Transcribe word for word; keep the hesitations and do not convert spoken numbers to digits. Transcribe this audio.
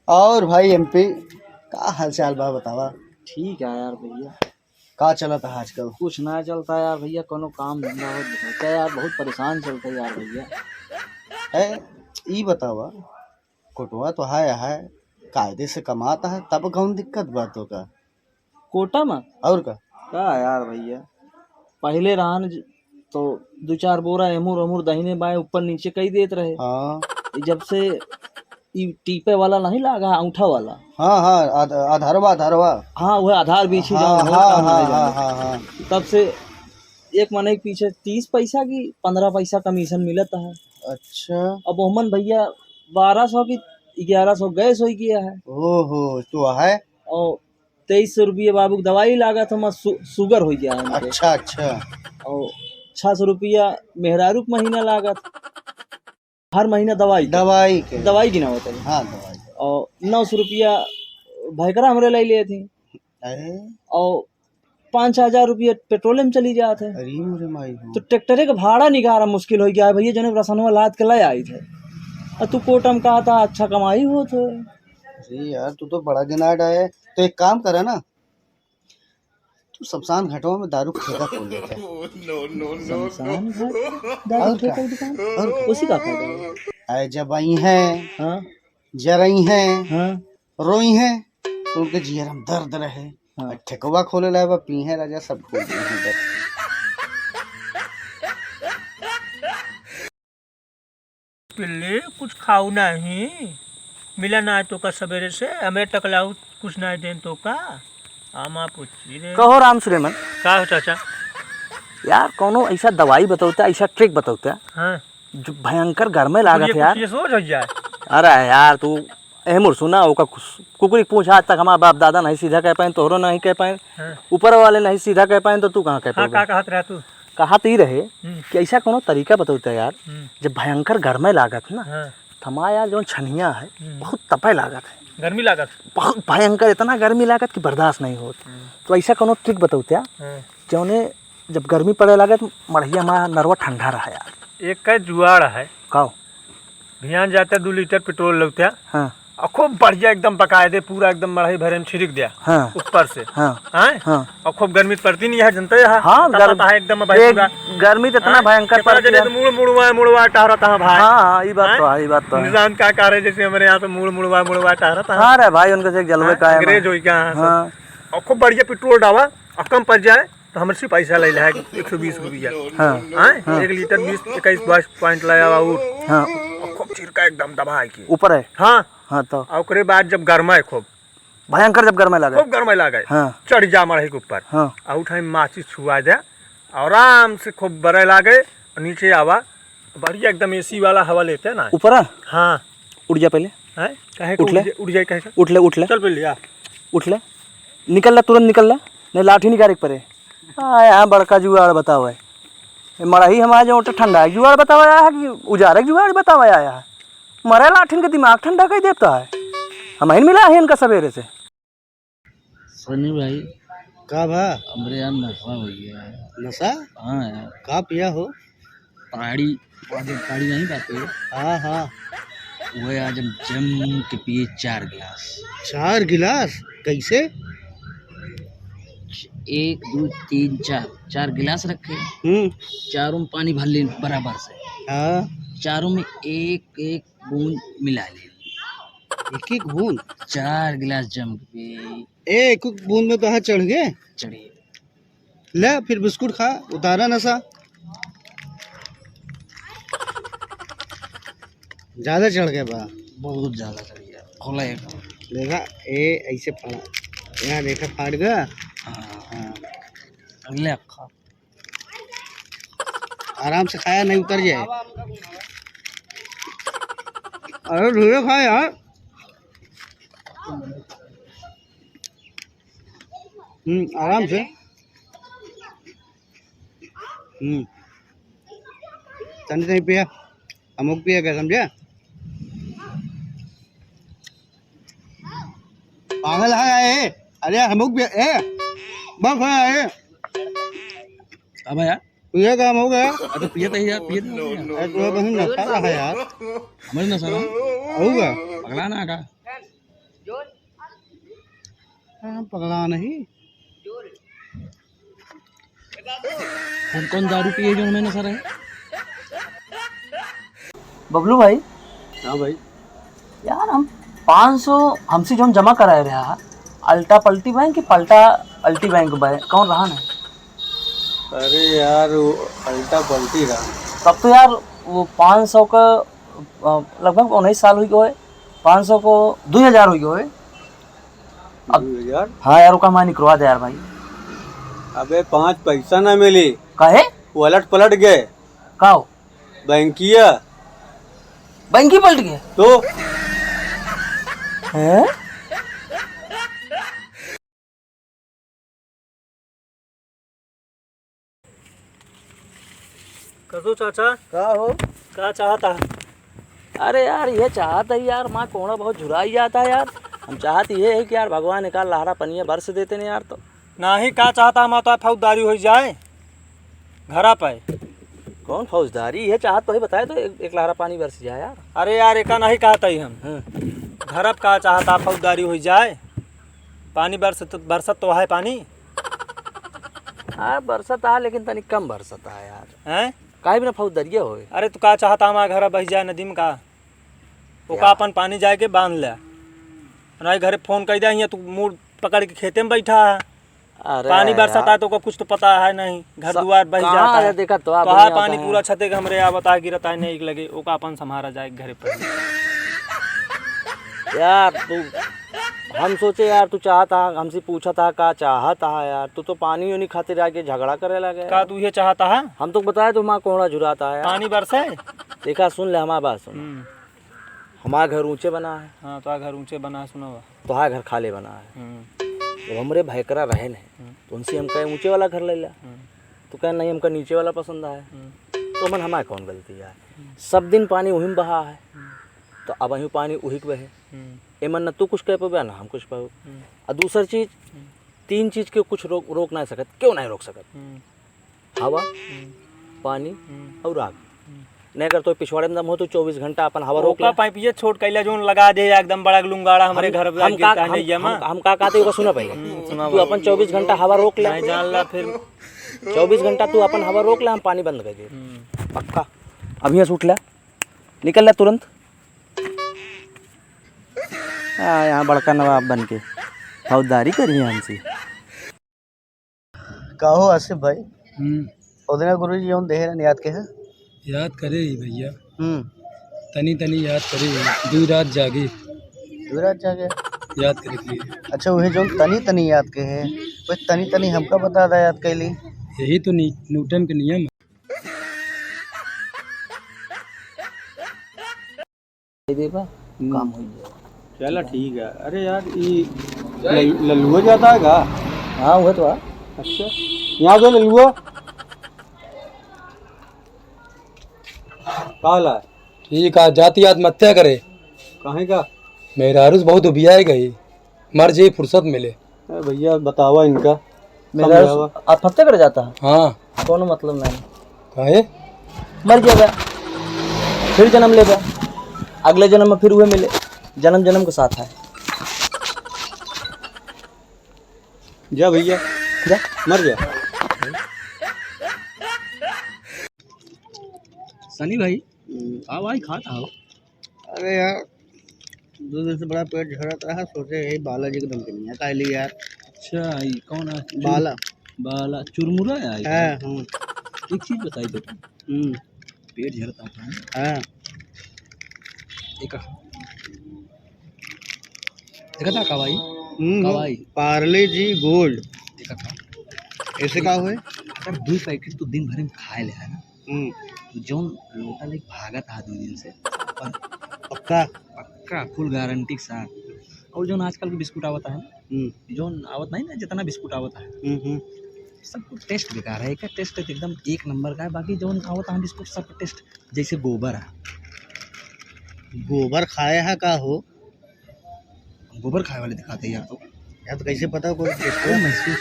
और भाई एमपी, का हाल चाल बा बतावा? ठीक है यार भैया। का चलत है आजकल? कुछ ना चलता यार भैया, कोनो काम धंधा हो तो होता यार, बहुत परेशान चलता यार भैया। ए, ई बतावा, कोटवा तो है, है, कायदे से कमाता है, तब कौन दिक्कत बा तो का? कोटा में? और का? का यार भैया, पहिले रहन ज-, तो दू चार बोरा एमुर ओमुर दहिने बाएं ऊपर नीचे कई देत रहे। हाँ। ई जब से ई टीपे वाला नहीं लागा, अंगूठा वाला। हाँ, हाँ, आध-, आधारवा, आधारवा। हाँ, वह आधार बीछी हाँ, जौन होत हाँ, काम हाँ, नहीं हाँ, जाने। हाँ, हाँ। तब से एक मनई के पीछे तीस पैसा की पन्द्रह पैसा कमीशन मिलत है। अच्छा। अब ओमन भैया बारह सौ की ग्यारह सौ गैस हो गया है। ओहो, तो है। और तेईस सौ रुपये बाबू की दवाई लागत है, हमार सु-, शुगर हो गया है उनके। अच्छा, अच्छा। और छह सौ रुपया मेहरारू के महीना लागत, हर महीना दवाई के। दवाई के। दवाई गिनावत है। हाँ, दवाई। और नौ सौ रुपया भैकरा हमरे लाई लेत ही। अरे। और पाँच हजार रुपया पेट्रोल में चली जात है। अरे मोरे माई हो। तो ट्रैक्टरे के भाड़ा निकारा मुश्किल हो गया है भैया, जने रसनवा लाद के ले आई थे। और तू कोटा में कहा था अच्छा कमाई हो तो। अरे यार, तू तो बड़ा गिनाड है। तो एक काम करे ना, तू शमशान घाटवा में दारू के ठेका खोल लेते। शमशान घाट? दारू और ठेका का? की दुकान? और का? उसी का फायदा है? आए जब आई हैं, हाँ। जरई हैं, हाँ। रोई हैं, तो उनके जियर में दर्द रहे। हाँ। और ठेकवा खोले लाए बा, पी हैं राजा, सब भूल गए हैं दर्द। पिल्ली, कुछ खाऊ नहीं? मिला ना तो का सवेरे से? हमें टकलाऊ कुछ नहीं देन तो का? आमा पूछी रे। कहो राम सुलेमन। का हो चाचा? यार, कौनो ऐसा दवाई बतौता, ऐसा ट्रिक बतौता, हाँ। जो भयंकर घर में लागत कुछ है यार। ये सोच हो जाए। अरे यार, तू ए मुर सुना, ओका कुस-, कुकुरी के पूछ आज तक हमार बाप दादा नहीं सीधा कह पाए, तोहरो नहीं कह पाए, हाँ। ऊपर वाले नहीं सीधा कह पाए, तो तू कहाँ कह हाँ, पाएगा? का कहत रहा तू? कहत ही रहे हम्म। कि ऐसा कोनो तरीका बतौते यार, हम्म। जब भयंकर गर्मी लागत ना, हाँ। त हमार यार जौन छनिया है, हम्म। बहुत तपे लागत है। गर्मी लागत? बहुत भयंकर, इतना गर्मी लागत कि बर्दाश्त नहीं होत। हम्म। तो ऐसा कोनो ट्रिक बतौते यार, हाँ। जौने जब गर्मी पड़े लागे तो मड़हिया हमार नरवा ठंडा रहे यार। एक का जुआड़ है। काओ? भियान जाते दू लीटर पेट्रोल लौते। हाँ। और खूब बढ़िया एकदम बकायदे पूरा एकदम मड़ही भरे में छिड़क दिया। हाँ। ऊपर से। हाँ। हैं? हाँ। और खूब गर्मी पड़ती नहीं है, जनते है। हाँ, तपता गर्म-, है एकदम भाई एक पूरा। गर्मी तो इतना हैं? भयंकर कितना पड़ती जने है। तो मुड़ मुड़वा मुड़वा टहरत है भाई। हाँ, हाँ, ये बात हैं? तो है, ये बात तो है। निजाम का कार्य जैसे हमारे यहाँ तो मुड़ मुड़वा मुड़वा टहरत है। हाँ रे भाई, उनके से एक जलवे हैं? कायम है। अंग्रेज होई क्या है? हाँ। और खूब बढ़िया पेट्रोल डावा और कम पड़ जाए तो हमसे पैसा ले लेगा एक सौ बीस रुपया। हाँ। हैं? हाँ। एक लीटर बीस, इक्कीस, बाईस पॉइंट ले आवा और हाँ। और खूब छिड़का एकदम दबाए के। ऊपर है? हाँ। हाँ, तो? और ओकरे बाद जब गरमाए खूब। भयंकर जब गरमाए लागे। खूब गरमाए लागे। हाँ। चढ़ जा मड़ही के ऊपर। हाँ। और उठाई माचिस छुआ दे, आराम से खूब बरे लागे, नीचे आवा, बढ़िया एकदम एसी वाला हवा लेते हैं ना। ऊपर है? हाँ। उठ जा पहले। हैं? काहे को उठ ले। उठ जा-, उठ जाए काहे का? उठ ले, उठ ले। चल पहले आ। उठ ले। निकल ले, तुरंत निकल ले। नहीं लाठी निकाले के पड़े। आ, यहाँ बड़का जुगाड़ बतावे। ये मड़ही हमारे जो ठंडा है, जुगाड़ बतावे आया है कि उजारे के जुगाड़ बतावे आया है? मरे लाठिन के दिमाग ठंडा कर देता है। हम ही मिला है इनका सवेरे से। सनी भाई। का भा? हमरे यार नशा हो गया है। नशा? हाँ यार। का पिया हो? ताड़ी, वो जो ताड़ी नहीं पाते हो? हाँ, हाँ। वो आज हम जम के पिए चार गिलास। चार गिलास? कैसे? एक, दो, तीन, चार, चार गिलास रखे। हम्म। चारों में पानी भर लेन बराबर से। हाँ। चारों में एक एक बूंद मिला ले। एक एक बूंद? चार गिलास जम के। ए, एक एक बूंद में तो हाथ चढ़ गए। चढ़े। ले, फिर बिस्कुट खा, उतारा नशा। ज्यादा चढ़ गया बा। बहुत ज्यादा चढ़ गया। खोला एक। देखा, ए, ऐसे फाड़ा। यहाँ देखा, फाड़ गया। हाँ। हाँ। ले, खा। आराम से खाया, नहीं उतर जाए। अरे धीरे खा यार। हम्म, आराम से। हम्म। तनी तनी पिया, अमुक पिया के समझे? पागल है ये। अरे अमुक पिया, ए, बस है ये। अब यार। पिया काम हो गया? अरे पिया तो ही यार, पिया तो ही यार। अरे तू बहन नशा रहा है यार। हमारे नशा रहा? होगा। पगला ना का? हम पगला नहीं। कौन कौन दारू पिए जो हमें नशा रहे? बबलू भाई। हाँ भाई। यार, हम पाँच सौ हमसे जौन जमा कराए रहा है, अल्टा पल्टी बैंक कि पल्टा अल्टी बैंक बैंक, कौन रहा ना? अरे यार, वो अल्टा पल्टी रहा। तब तो यार, वो पाँच सौ का, अ, लगभग उन्नीस साल हुई गए, पाँच सौ को दो हज़ार हुई गए। अब दो हज़ार? हाँ यार, ओका हमारे निकलवा दे यार भाई। अबे, पाँच पैसा ना मिली। काहे? वो अलट पलट गए। का हो? बैंकिया। बैंकी पलट गए? तो? हैं? कसो चाचा? का हो? का चाहता है? अरे यार, ये चाहत है यार, माँ कोहड़ा बहुत झुराई जाता है यार। हम चाहत ये है कि यार, भगवान एक आध लहरा पनिया बरस देते ने यार, तो। नाही, का चाहता है, माँ तो फौजदारी हो जाए घरा पे। कौन फौजदारी? ये चाहत तो ही बताए तो एक, एक लहरा पानी बरस जाए यार। अरे यार, एका नहीं कहता ही हम। हाँ। घर अब का चाहता, फौजदारी हो जाए, पानी बरसत, बरसत तो है पानी। हाँ, बरसत आ, लेकिन तनी कम बरसत आ यार। हैं? काहे बिना फौजदारिया होए? अरे, तू का चाहता, हमारा घर बह जाए नदी में का? ओका यार। अपन पानी जाए के बांध ले। नहीं, घरे फोन कर दे, हियाँ तू मूड़ पकड़ के खेते में बैठा है। अरे पानी बरसत यार। आए तो ओका कुछ तो पता है नहीं, घर स-, दुआर बह कहाँ जाता है। है, देखा तो आप तोहार बढ़िया पानी होता है। पूरा छते के हमरे आवत है, गिरत है, नहीं लगे, ओका अपन संभारा जाए घरे पर। यार, तू, हम सोचे यार, तू चाहता, हमसे पूछा था, का चाहता है यार? तू तो पानी उनी खातिर आके झगड़ा करे लगे का यार। तू ये चाहता है? हम तो बताए, तू माँ कोहड़ा झुराता है यार। पानी बरसे? देखा, सुन ले, हमार बात सुन। हम्म। हमार घर ऊंचे बना है। हाँ, तोहार घर ऊंचे बना है, सुना बा। तोहार घर खाले बना है। हम्म। जब हमरे भैकरा रहे नहीं, हम्म। तो उनसे हम कहे, "ऊंचे वाला घर ले ला।" हम्म। तो कहे, "नहीं, हमका नीचे वाला पसंद आए।" हम्म। तो मन हमार कौन गलती है? हम्म। सब दिन पानी वहीं बहा है। हम्म। तो अब वहीं पानी उहिक बहे। हम्म। एमन न तू कुछ कह पाबे, ना हम कुछ पाबे। हम्म। और दूसर चीज, हम्म। तीन चीज के कुछ रोक, रोक नहीं सकत, क्यों नहीं रोक सकत? हम्म। हवा, हम्म। पानी हम्म। और आग। हम्म। नहीं अगर तो पिछवाड़े में दम हो तो चउबीस घंटा अपन हवा रोक ओका ले। पाइपिये छोट कैला जोन लगा दे एकदम बड़ा लुंगाड़ा हमरे हम, घर पे हम आके का, कहने हम, ये माँ। हम, हम का कहते ओका सुना भाई। हम्म, सुना तू भाई। अपन चउबीस घंटा हवा रोक ले। नहीं जान ला फिर। चउबीस घंटा तू अपन हवा रोक ले, हम पानी बंद कर दे। हम्म। पक्का। अब यहाँ से उठ ले, निकल ले तुरंत। आ, यहाँ बड़का नवाब बन के फौजदारी करी है हमसे। कहो आसिफ भाई, हम्म। ओदना गुरुजी जौन देहे रहन, याद के है? याद करे ही भैया। हम्म। तनी तनी याद करे ही। दू रात जागे। दू रात जागे? याद करे के लिए। अच्छा, वही जौन तनी तनी याद के है, वही तनी तनी हमका बता दा, याद कैली। यही तो नी-, न्यूटन के नियम है। दे देबा, हम्म। काम हो जाए। चला ठीक है। अरे यार, ई लल-, लल्लुआ जाता है का? हाँ, वो तो है। अच्छा, यहाँ जो लल्लुआ का ला? ठीक है, जाति आत्महत्या करे। काहे का? मेहरारू से बहुत उबियाए गई। मर जाई फुर्सत मिले। अरे भैया, बतावा इनका, मेरा समझावा। आत्महत्या करे जाता है? हाँ। कोनो मतलब नहीं। काहे? मर जाएगा, फिर जन्म लेगा, अगले जन्म में फिर उहे मिले, जन्म जन्म के साथ है। जा भैया, जा। मर जा। सनी भाई, हम्म। का भाई खात हो? अरे यार, दो दिन से बड़ा पेट झरत रहा, सोचे यही बालाजी के नमकीनिया खा ली यार। अच्छा, ई कौन है? चुर-, बाला। बाला, चुरमुरा है ई? हाँ, हाँ। एक चीज बताई तो। हम्म। पेट झरता है। हाँ। एक, एक था का भाई? हम्म, का भाई? पार्ले जी गोल्ड। एक था। ऐसे का हुए? अगर दो पैकेट तो दिन भर में खाए ले है ना, हम्म। तो जौन लोटा लेके भागत है दो दिन से, अपन पक्का? पक्का, full guarantee के साथ। और जौन आजकल के बिस्कुट आवत है, हम्म। जौन आवत नहीं ना, जितना बिस्कुट आवत है, हम्म, हम्म। सब कुछ taste बेकार है। एक taste तो एकदम एक नंबर का है, बाकी जौन आवत है बिस्कुट, सब taste जैसे गोबर है। गोबर खाए है का हो? गोबर खाए वाले दिखाते हैं यार, तो। यार, तो कैसे पता कोई taste वो है? महसूस